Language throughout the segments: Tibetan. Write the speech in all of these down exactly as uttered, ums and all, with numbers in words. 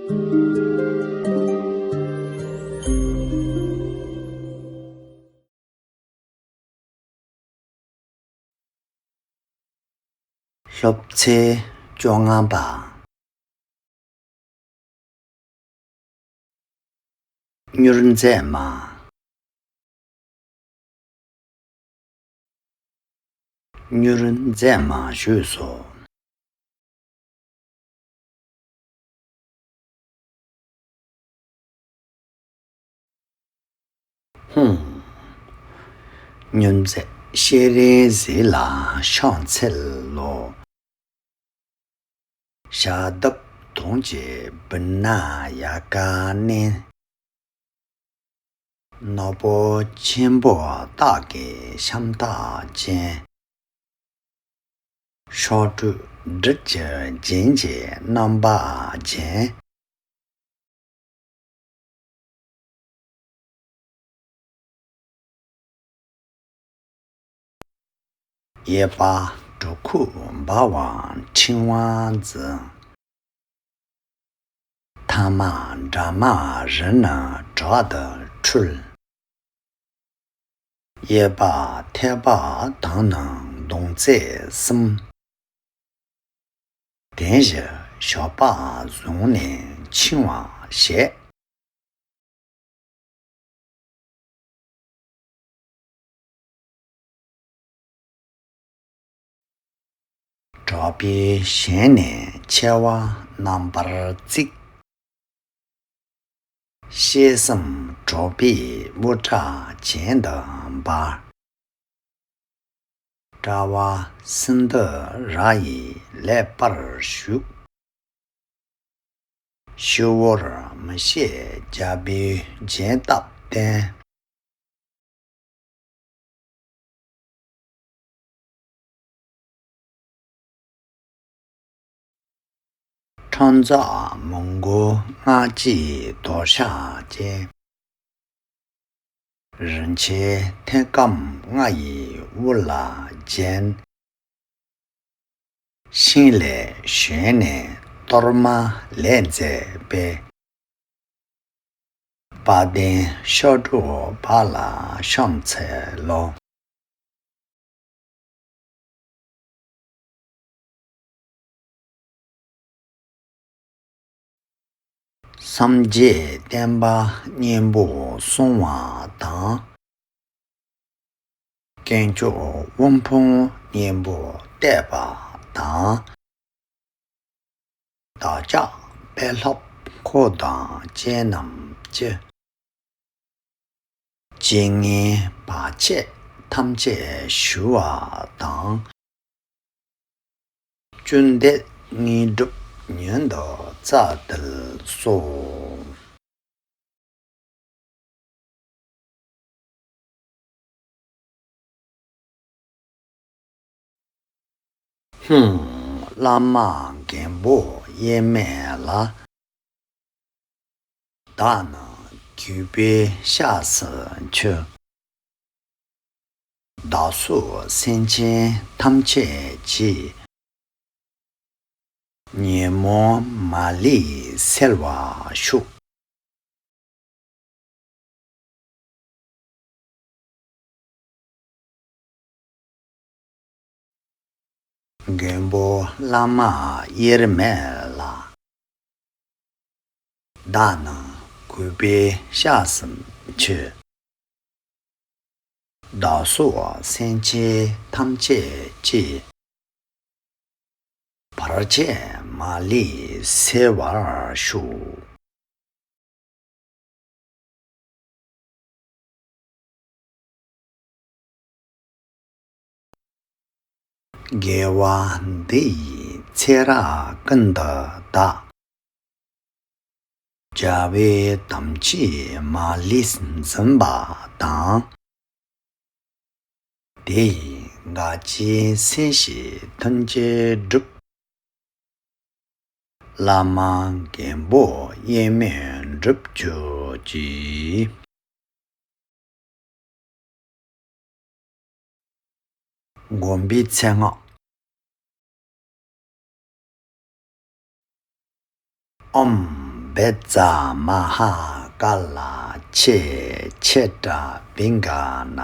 སློབ་ཚན་བཅོ་ལྔ་པ། མྱུར་མཛད་མ། མྱུར་མཛད་མ་ཞུས་སོ། ཧཱུྃ། མྱུར་མཛད་ཤེས་རིག་གཟིགས་ལ་ཕྱག་འཚལ་ལོ། ཞབས་བརྡབ་དུང་གི་སྦུབས་ན་ཡལ་ག་མནན། ནག་པོ་ཆེན་པོ་སྟག་གི་ཤམ་ཐབས་ཅན། མཆོག་སྤྲུལ་སྦྲུལ་གྱི་རྒྱན་གྱི་རྣམ་པ་ཅན། གཡས་པ་གྲི་ཁུག་འབར་བ་ཕྲེང་བ་འཛིན། ཐ་མ་དགྲ་དམག་རིམས་ནད་དྲག་ཏུ་འཁྲུགས། གཡས་པ་ཐོད་པ་དང་ནི་མདུང་རྩེ་གསུམ། དེ་བཞིན་ཞགས་པ་བཟུང་ནས་འཆིང་བར་བྱེད། གྲགས་པའི་ཞལ་ནས་མཆེ་བ་རྣམ་པར་གཙིགས། ཤེལ་ཟམ་གྲགས་པའི་དབུ་སྐྲ་གྱེན་དུ་འབར། དཔྲལ་བ་སིནྡྷུ་ར་ཡིས་ལེགས་པར་བྱུགས། ཤི་བོར་མི་ཤེས་རྒྱལ་པོའི་རྒྱན་བཏབ་བསྟན། ཁྲག་འཛག་མི་མགོ་སྔར་གྱི་དོ་ཤལ་ཅན། རིན་ཆེན་ཐོད་སྐམ་ལྔ་ཡི་དབུ་ལ་བརྒྱན། ཤིང་ལས་བྱོན་ནས་གཏོར་མ་ལས་མཛད་པའི། དཔལ་ལྡན་མཆོག་སྤྲུལ་འབར་ལ་ཕྱག་འཚལ་ལོ། སངས་རྒྱས་བསྟན་པ་གཉན་པོ་སྲུང་བ་དང་། དཀོན་མཆོག་དབུ་འཕང་གཉན་པོ་བཏེགས་པ་དང་། བདག་ཅག་དཔོན་སློབ་འཁོར་དང་བཅས་རྣམས་ཀྱིས། རྐྱེན་ངན་བར་ཆད་ཐམས་ཅད་ཞི་བ་དང་། བཅོལ་འདེབས་དངོས་གྲུབ་མྱུར་དུ་སྩལ་དུ་གསོལ། ཧཱུྃ། བླ་མ་མགོན་པོ་དབྱེར་མེད་ལ། བདག་ནི་གུས་པས་ཕྱག་འཚལ་མཆི། བདག་སོགས་སེམས་ཅན་ཐམས་ཅད་ཀྱི། ཉོན་མོངས་མ་ལུས་སེལ་བར་ཤོག། མགོན་པོ་བླ་མ་དབྱེར་མེད་ལ། བདག་ནི་གུས་པས་ཕྱག་འཚལ་མཆི། བདག་སོགས་སེམས་ཅན་ཐམས་ཅད་ཀྱི། བར་ཆད་མ་ལུས་སེལ་བར་ཤོག། དགེ་བ་འདི་ཡིས་ཚེ་རབས་ཀུན་ཏུ་བདག། རྒྱལ་བའི་དམ་ཆོས་མ་ལུས་འཛིན་པ་དང་། དེ་ཡི་དགའ་སྐྱིད་སེམས་ཤིག་ཐུན་གྱིས་འགྲུབ། བླ་མ་མགོན་པོ་དབྱེར་མེད་འགྲུབ་གྱུར་ཅིག། བསྒོམ་པའི་མཚན་སྔགས། ཨོཾ་ བཛྲ་མ་ཧཱ་ཀཱ་ལ་ཆེ་ཆེ་ཏྲ་བིང་ག་ན་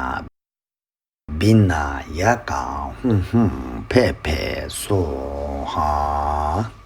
བི་ན་ཡ་ཀ་ཧཱུྃ་ཧཱུྃ་ཕཊ་ཕཊ་སྭཱ་ཧཱ།